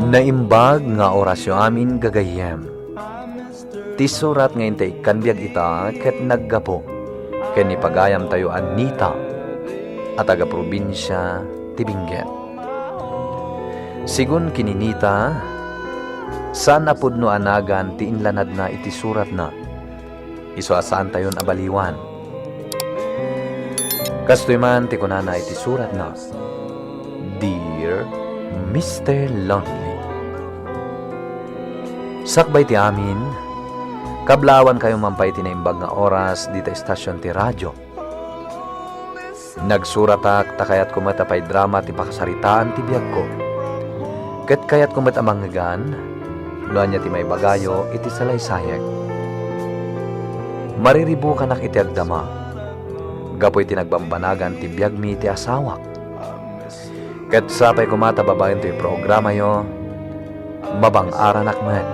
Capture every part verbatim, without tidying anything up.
Naimbag nga orasyo amin, gagayyem. Ti surat nga intay ikkan biag ita ket naggapu ken ni pagayamtayo a Nita a taga-probinsia ti Benguet. Sigun ken ni Nita, saan a pudno a nagan ti inlanadna iti suratna. Isu a saantayon a baliwan. Kastoy man ti kunana iti suratna, "Dear Mister Lonely." Sakbay ti amin, kablaawankayo man pay ti naimbag nga oras dita estasion ti radio. Nagsuratak ta kayatko met a paidrama ti pakasaritaan ti biagko. Ket kayatko met a mangngegan no ania ti maibagayo iti salaysayek. Mariribukanak iti agdama gapu iti nagbambanagan ti biagmi ti asawak. Ket sapay koma ta babaen toy programayo, mabang-aranak met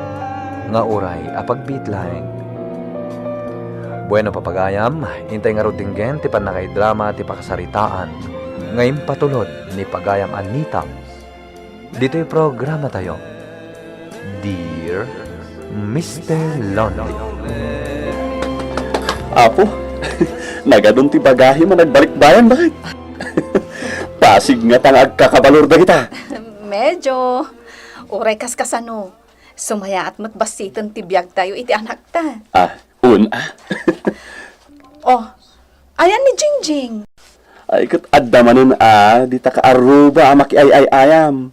nga uray a pagbiit laeng. Bueno, papagayam, intay ngarud dinggen ti pannakaidrama ti pakasaritaan nga impatulod ni pagayam a Nita ditoy programatayo, Dear Mister Lonely. Apo, nagadun ti bagahem a nagbalikbayan, baket? Pasig ngata nga agkakabalor dagita. Medyo. Uray kaskasano, sumayaat met bassiten ti biagtayo iti anakta. Ah, un, ah. Oh, ayan ni Jingjing. Ay, ket adda manen a, dita kaarruba a makiay-ay-ayam.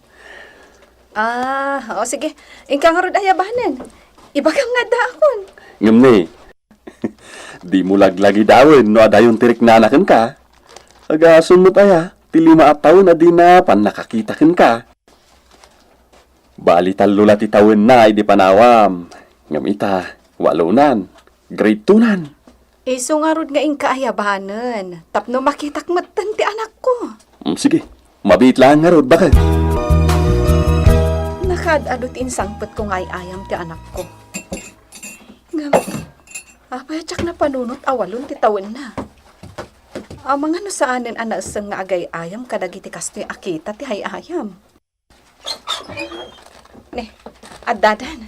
Ah, o sige. Inka ngarud ayabanen. Ibagam nga addaakon. Ngem ne, dimo laglagidawen no adayon ti riknana kenka. Agasem met aya, ti lima a tawen a dina pannakakita kenka. Bali tallo la ti tawenna idi panawam. Ngem ita, walonan. Grade two-nan. Isu ngarud nga inka ayabanen, tapno makitak metten ti anakko. Mm, sige, mabiit laeng ngarud, baket. Nakaad-adu ti insangpetko nga ay-ayam ti anakko. Ngem, apay a diak napanunot a walon ti tawenna? Amangan no saanen a naessem nga agay-ayam kadagiti kastoy a kita ti ay-ayam. Ne, addadan.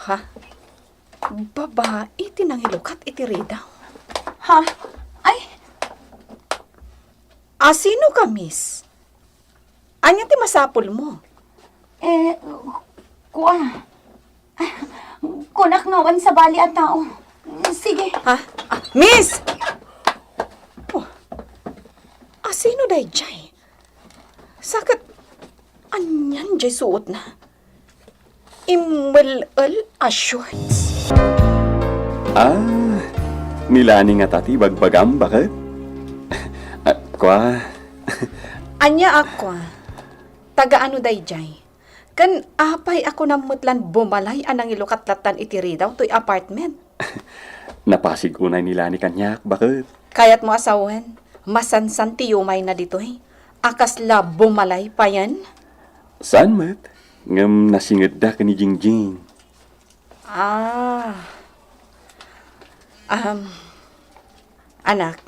Ha? Babai ti nangilukat iti ridaw. Ha? Ay! Asino ka, miss? Ania ti masapulmo? Eh, kua. Kunak nga awan sabali a tao. Sige. Ha? Ah, miss! Oh. Asino daydiay? Sa ket, anian diay suotna? Immel-el a shorts. Ah, ni Lani ngata ti ibagbagam, baket? Ah, kua. Ania a kua? Taga ano daydiay? Ken apay a kunam met lan bumalay a nangilukat lattan iti ridaw toy apartment? Napasig unay ni Lani kaniak, baket. Kayatmo a sawen, masansan ti yumayna ditoy a kasla bumalay payen? Saan met, ngem nasingedda ken ni Jingjing. Ah. Ahem. Anak,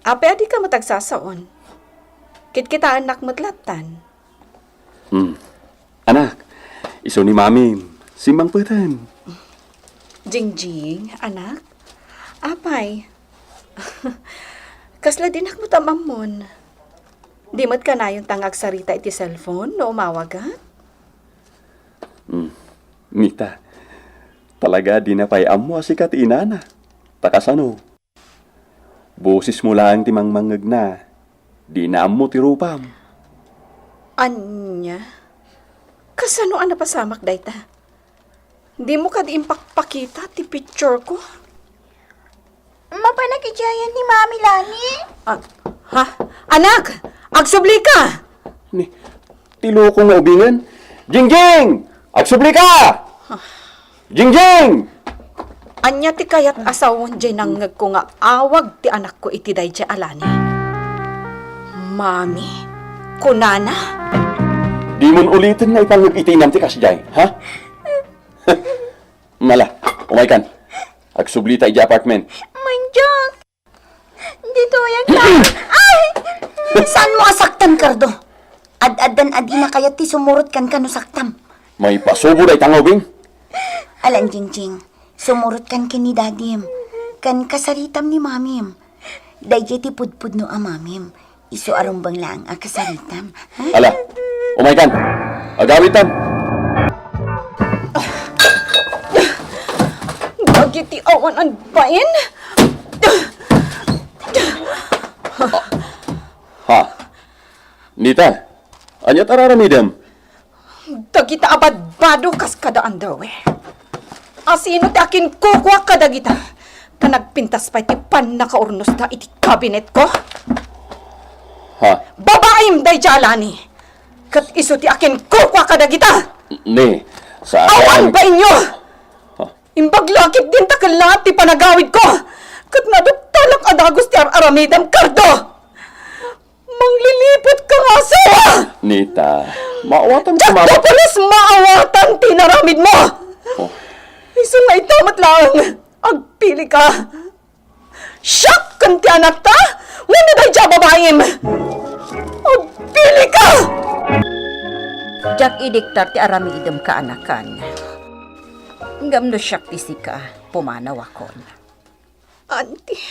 apay a dika met agsasaon? Kitkitaennak met lattan. Hmm. Anak, isu ni Mamim, simmangpeten. Jingjing, anak? Apay? Kasla dinak met am-ammon. Di met kanayonta nga agsarita iti cellphone no umawagak? Hmm. Nita, talaga dina pay ammo a sika ti inana. Ta kasano? Bosesmo laeng ti mangmangngegna. Dina ammo ti rupam. Ania? Kasano a napasamak dayta? Dimo kadi impakpakita ti pictureko? Mapanak idiayen ni Mami Lani? Ah, ha? Anak! Agsublika! Ni, ti loko nga ubingen? Jingjing! Agsublika! Jingjing! Ania ti kayat a sawen diay nangngegko nga awag ti anakko iti daydiay a Lani? Mami, kunana? Dimon uliten nga ipangngeg iti inam ti kasdiay, ha? Mala, umaykan. Agsublita idiay apartment. Mandiak. Ditoyen ka. Ay! Saanmo a saktan, Cardo? Ad-ad Ken adina kayat ti sumurot kenka no saktam. Maipasubo dayta nga ubing? Alan, Jingjing, sumurot kan ken ni Dadim, ken kasaritam ni Mamim. Daydiay ti pudpudno a Mamim, isu a rumbeng laeng a kasaritam, ha? Ala, umaykan. Agawidtan. Dagiti awanan bain? Ha? Nita, ania ti ar-aramidem? Dagita a badbado kas kada underwear. Asino ti akinkukua kadagita? Ta nagpintas pay ti pannakaurnosda iti kabinetko? Ha? Babaim daydiay a lani. Ket isu ti akinkukua kadagita. Ni, sa... Awan bainyo! Ha? Imbag la ketdin ta kellaat ti panagawidko. Ket naduktalak a dagus ti ar-aramidem, Cardo! Mangliliput ka nga asawa! Nita, maawatam ka. Diak pulos maawatan ti inaramidmo! Oh. Isu nga ita met laeng, agpili ka! Siak ken ti anakta, wenno daydiay a babaim? Agpili ka! Diak idiktar ti aramidem kaanakan. Ngem no siak ti sika, pumanawakon. Auntie.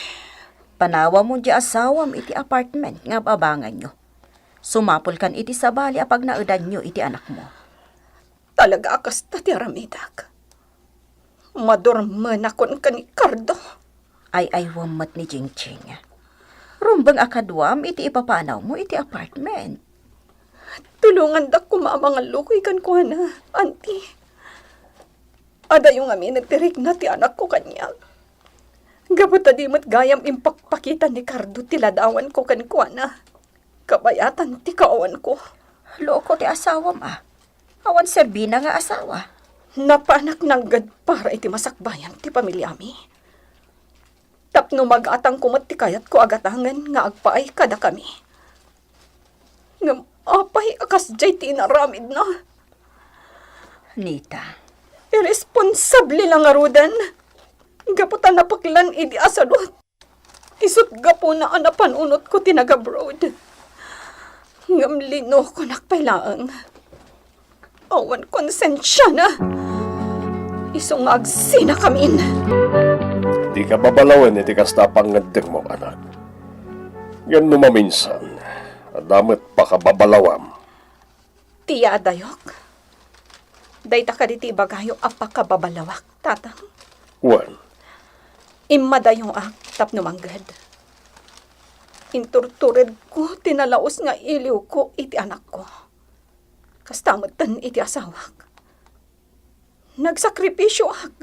Panawamon diay asawam iti apartment nga ab-abanganyo. Sumapulkan iti sabali a pagnaedanyo iti anakmo. Talaga a kasta ti aramidek. Madurmenakon ken ni Cardo. Ay-aywem met ni Jingjing. Rumbeng a kaduam iti ipapanawmo iti apartment. Tulongandak koma a mangallukoy kenkuana, Auntie. Adayo ngamin ti rikna ti anakko kaniak. Gapu ta di met gayam impakpakita ni Cardo ti ladawanko kenkuana. Kabayatan ti kaawanko. Loko ti asawam a. Awan serbina nga asawa. Napanak nanggad para iti masakbayan ti pamiliami. Tapno magatangko met ti kayatko a gatangen nga agpaay kadakami. Ngem apay a kasdiay ti inaramidna? Nita. Irresponsable la ngaruden. Gapu ta napeklan idi asadut. Isut' gapuna a napan-unotko ti nag-abroad. Ngem linokonak pay laeng. Awan konsensiana. Isu nga agsinakamin. Dika babalawen iti kasta a pangngeddengmo, anak. Ngem no maminsan, adda met pakababalawam. Ti adayok? Dayta kadi ti ibagayo a pakababalawak, Tatang? Wen. Immadayoak tapno mangged. Inturturedko ti nalaus nga iliwko iti anakko. Kasta metten iti asawak. Nagsakripisioak.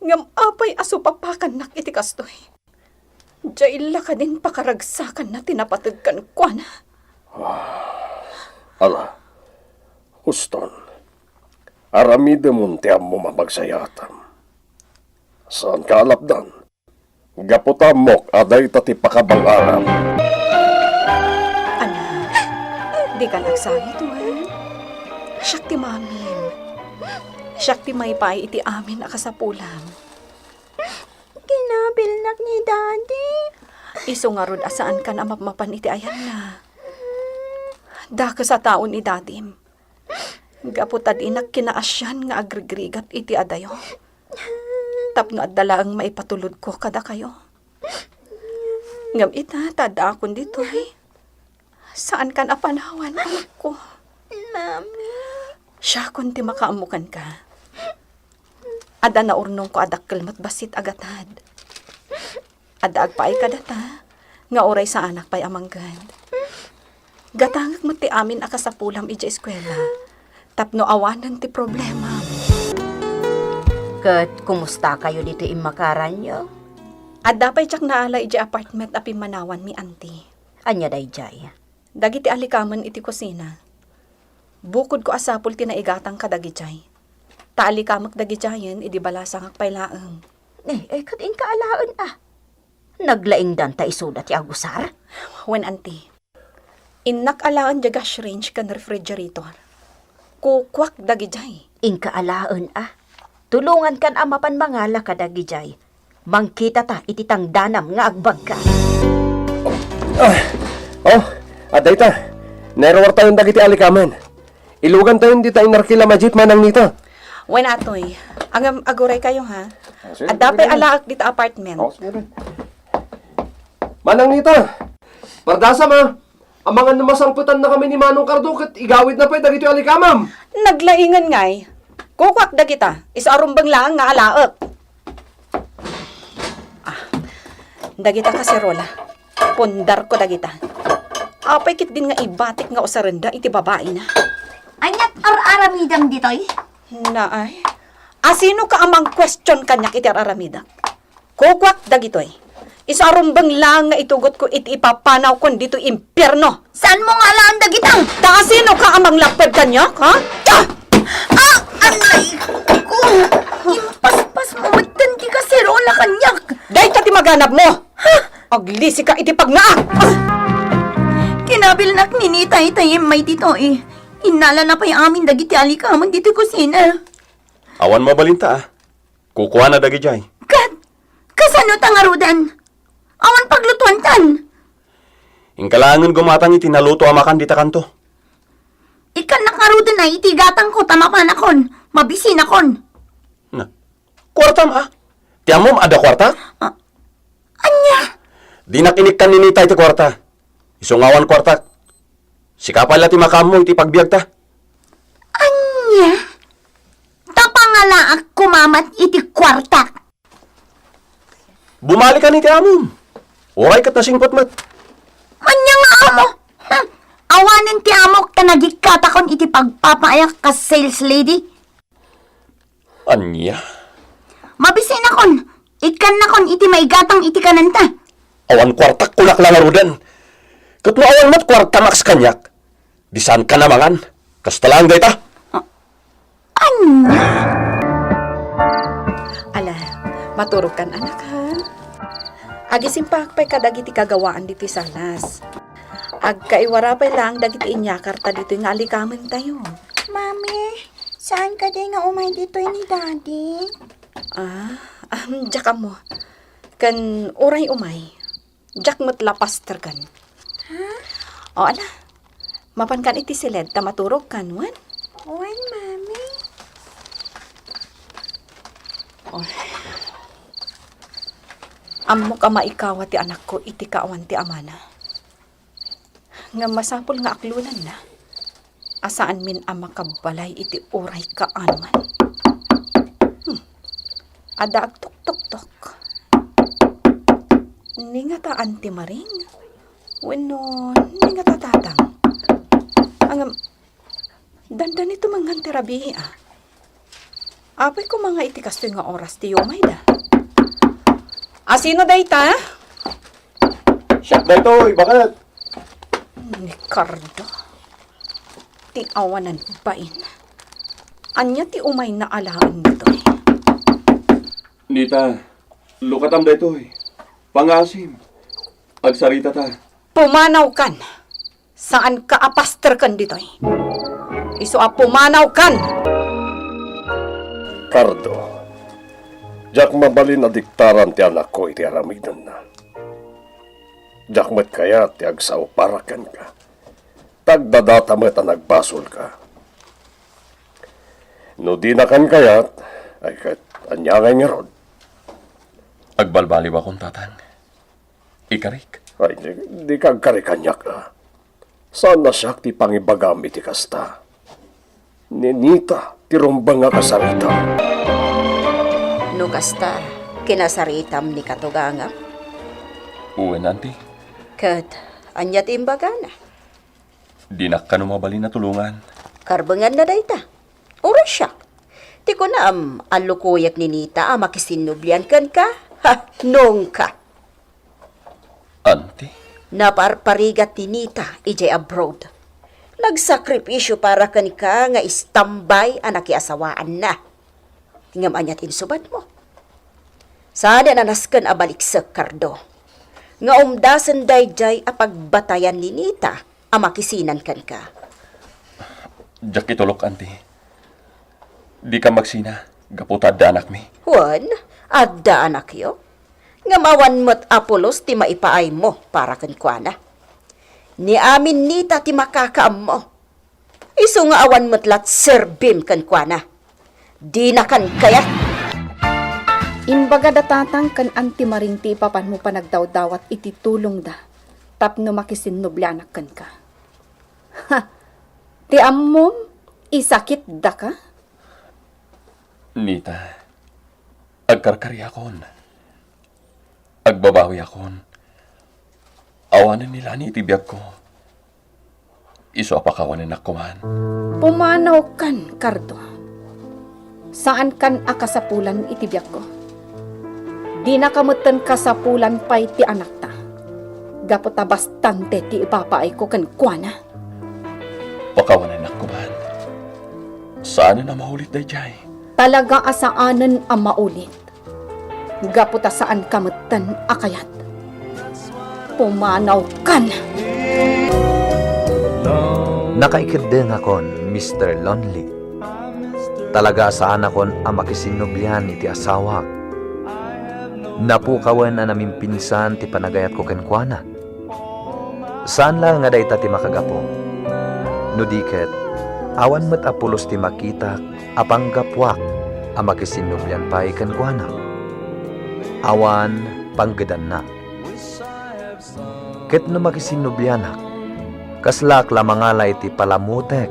Ngem apay a supapakannak iti kastoy? Diay la kadin pakaragsakanna ti napateg kenkuana? Ala, huston. Aramidemon ti ammom a magsayaatam. Saanka a lapdan. Gapu ta ammok a dayta ti pakabang-aram. Anak, dika agsangit, wen? Siak ti mamim. Siak ti maipaay iti amin a kasapulam. Kinabilnak ni Daddy. Isu ngarud a saankan a mapmapan iti ayanna. Dakes a tao ni Dadim. Gapu ta dinak kinaasian nga agrigrigat iti adayo. Tapno adda laeng maipatulodko kadakayo. Ngem ita, ta addaakon ditoy. Saankan a panawan, anakko. Mami. Siakon ti makaammo kenka. Adda naurnongko a dakkel met bassit a gatad. Adda agpaay kadata, nga uray saanak pay a mangged. Gatangek met ti amin a kasapulam idiay eskuela, tapno awanen ti problemam. Ket kumustakayo ditoy immakaranyo? Adda pay diak naala idiay apartment a pimmanawanmi, Auntie. Ania daydiay? Dagiti alikamen iti kusina. Bukodko a sapul ti naigatang kadagidiay. Ta alikamek dagidiayen idi balasangak pay laeng. Eh, eh, ket inka alaen a. Naglaingdan ta isuda ti agusar? Wen, Auntie. Innak alaen diay gas range ken refrigerator. Kukuak dagidiay. Inka alaen a. Tulongankan a mapan mangala kadagidiay. Mangkitata iti tangdanam nga agbagka. Ah, oh, adda ita. Nairuartayon dagiti alikamen. Ilugantayon dita inarkil a jeep, Manang Nita. Wen, Atoy. Ngem, aguraykayo, ha? Ah, sige, Adda pay sige. Alaek dita apartment. Oh, sige. Manang Nita, pardasam, a. Amangan no masangpetannakami ni Manong Cardo ket igawidna pay dagitoy a likamem. Naglaingen ngay. Kukuak dagita, isu a rumbeng laeng nga alaek. Ah, dagita kaserola. Pundarko dagita. Apay ketdin nga ibatik nga usarenda iti babaina? Aniat ar-aramidem ditoy? Naay. Asinoka a mangquestion kaniak iti ar-aramidek? Kukuak dagitoy. Isu a rumbeng laeng nga itugotko iti ipapanawkon ditoy impierno. Saanmo nga alaan dagita? Ta asinoka a manglapped kaniak, ha? Ah! Ah! Anay ko! Impaspasmo metten ti kaserola kaniak! Dayta ti maganabmo! Ha? Aglisika iti pagnaak! Ah! Kinabilnak ni Nita itay immay ditoy. Innalana pay amin dagiti alikamen ditoy kusina. Awan mabalinta, a. Kukuana dagidiay. Ket, kasano ta ngaruden? Awan paglutuantan. Inka laengen gumatang iti naluto a makan dita kanto. Ikkannak ngaruden a iti gatangko ta mapanakon, mabisinakon. Na, kuartam, a? Ti ammom, adda kuarta? Ah, ania? Dinak inikkan ni Nita iti kuarta. Isu nga awan kuartak. Sika pay la ti makaammo iti pagbiagta. Ania? Ta pangalaak koma met iti kuartak. Bumalikan iti amom. Uray ket nasingpet met. Ania nga amo? Hmm. Awanen ti amok ta nagikkatakon iti pagpapaayak kas sales lady. Ania? Mabisinakon, ikkannakon iti maigatang iti kanenta. Awan kuartak, kunak la ngaruden. Ket no awan met kuartam a kas kaniak, di saankan a mangan. Kasta laeng dayta. Ah, ania? Ala, maturogkan, anak, ha? Agisimpaak pay kadagiti kagawaan ditoy salas. Agkaiwara pay laeng dagiti inyakarta ditoy nga alikamentayo. Mami, saan kadi nga umay ditoy ni Daddy? Ah, um, diak ammo. Ken uray umay. Diak met la pasterken. Ha? O, ala. Mapankan iti siled ta maturogkan, wen? Wen, Mami. O. Ammok a maikawa ti anakko iti kaawan ti amana. Ngem masapul nga aklulanna a saanmin a makabbalay iti uray kaanoman. Hmm. Adda agtuktoktok. Ni ngata Auntie Maring? Wenno ni ngata Tatang? Ngem, dandani tumengngan ti rabii, a. Apay koma nga iti kastoy nga oras ti umayda? Asino dayta? Siak daytoy, baket. Ni Cardo. Ti awanan bain. Ania ti umayna alaen ditoy? Nita, lukatam daytoy. Pangasim. Agsaritata. Pumanawkan. Saanka a pasterken ditoy. Isu a pumanawkan! Cardo, diak mabalin a diktaran ti anakko iti aramidenna. Diak met kayat ti agsao para kenka. Ta agdadata met a nagbasolka. No dinakan kayat, ay ket ania ngay ngarud? Agbalbaliwakon, Tatang. Ikarik. Ay, di, dika agkarik kaniak, a. Saan a siak ti pangibagam iti kasta. Ni Nita ti rumbeng a kasaritam. No kasta, kinasaritam ni katugangam? Wen, Auntie. Ket, ania ti imbagana? Dinak kano mabalin a tulongan. Karbenganna dayta. Uray siak. Ti kunam, allukuyek ni Nita a makisinnublian kenka? Ha, nungka. Auntie? Naparparigat ni Nita idiay abroad. Nagsakripisio para kenka nga istambay a nakiasawaanna. Ngem ania ti insubadmo? Saan a nasken a baliksek, Cardo, nga umdasen daydiay a pagbatayan ni Nita a makisinan kenka. Diak itulok, Auntie. Dika magsina gapu ta adda anakmi. Wen, adda anakyo. Ngem awan met a pulos ti maipaaymo para kenkuana. Ni amin Nita ti makakaammo. Isu nga awan met la ti serbim kenkuana. Dinakan kayat. Imbaga da tatang ken Auntie Maring ti ipapanmo panagdawdawat iti tulongda tapno makisinnublianak kenka. Ha! Ti ammom, isakitdaka? Nita, agkarkariakon. Agbabawiakon. Awanen ni Lani iti biagko. Isu a pakawanennak koman. Pumanawkan, Cardo. Saankan a kasapulan iti biagko. Dinaka metten kasapulan pay ti anakta. Gapu ta bastante ti ipapaayko kenkuana. Pakawanennak koman. Saanen a maulit daydiay. Talaga a saanen a maulit. Gapu ta saanka metten a kayat. Pumanawkan! Nakaikeddengakon, Mister Lonely. Talaga a saanakon a makisinnublian iti asawak. Napukawen a namimpinsan ti panagayatko kenkuana. Saan laeng a dayta ti makagapu. No di ket, awan met a pulos ti makitak a panggapuak a makisinnublian pay kenkuana. Awan panggedanna. Ket no makisinnublianak, kaslaak la mangala iti palamutek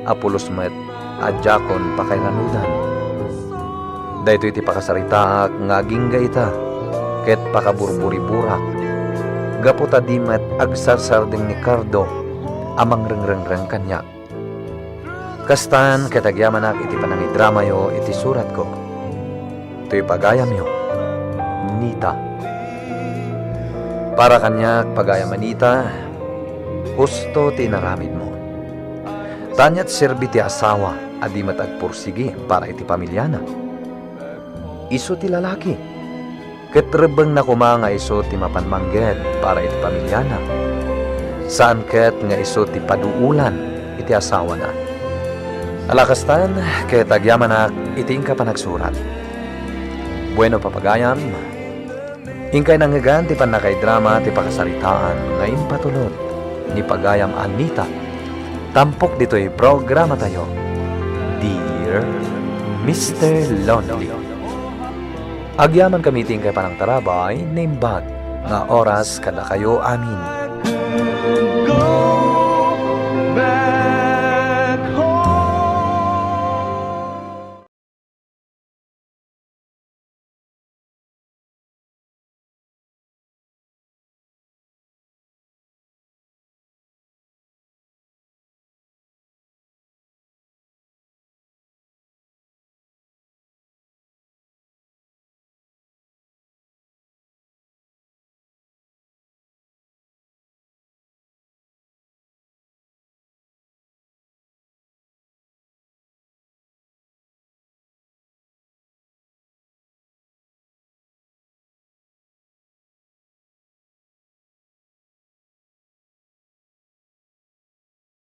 a pulos met a diakon pakairanudan. Daytoy ti pakasaritaak nga agingga ita ket pakaburburiburak, gapu ta di met agsarsardeng ni Cardo a mangrengrengreng kaniak. Kastan ket agyamanak iti panangidramayo iti suratko. Toy pagayamyo, Nita. Para kaniak, pagayam a Nita, husto ti inaramidmo. Ta ania ti serbi ti asawa a di met agpursigi para iti pamiliana? Isu ti lalaki. Ket rebbengna koma nga isu ti mapan mangged para iti pamiliana. Saan ket nga isu ti paduulan iti asawana. Ala kastan, ket agyamanak iti inka panagsurat. Bueno, papagayam, inkay nangngegan ti pannakaidrama ti pakasaritaan nga impatulod ni pagayam a Nita. Tampok ditoy programatayo, Dear Mister Lonely. Agyamankami iti inkay panangtarabay, naimbag nga oras kadakayo amin.